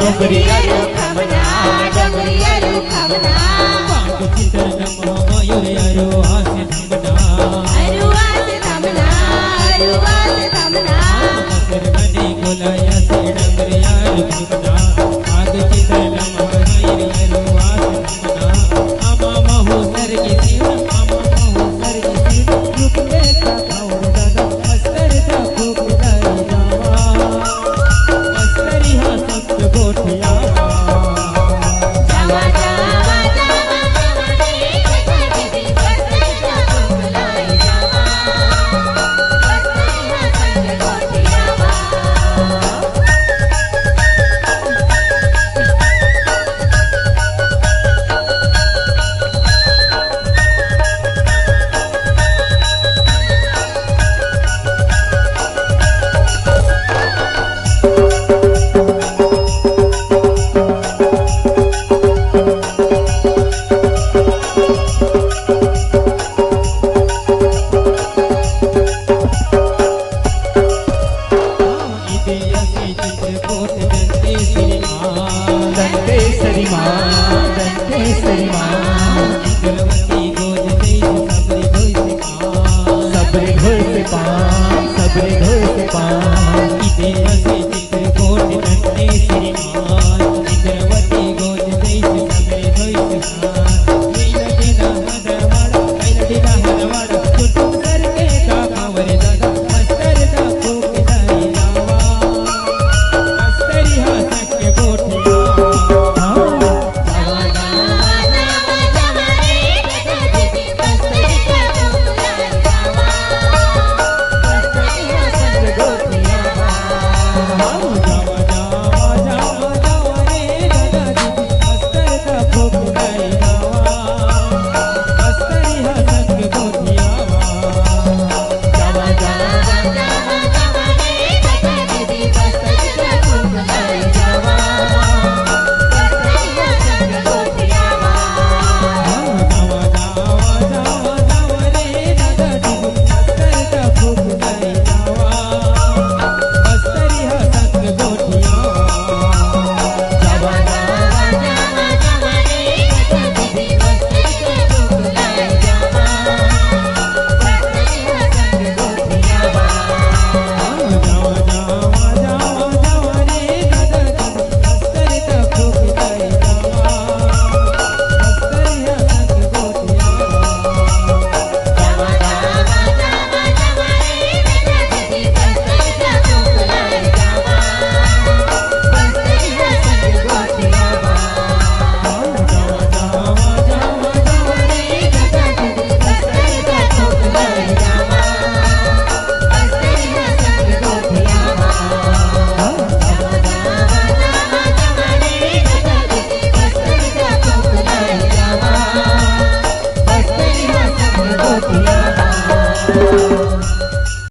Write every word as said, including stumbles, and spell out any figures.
डोंगरिया रुखमना, डोंगरिया रुखमना, बाग चितर लम्हा मयूर अरुआ से थमना, अरुआ से थमना, अरुआ से थमना। कसर बने गोलाया से डोंगरिया रुखमना, बाग चितर लम्हा मयूर अरुआ से थमना। आमा महो सरगी सीमा, आमा महो सरगी सीमा, रुक ले सा दंतेश्वरी माँ, दंतेश्वरी माँ। सबरे धोए से पाम, सबरे धोए से पाम।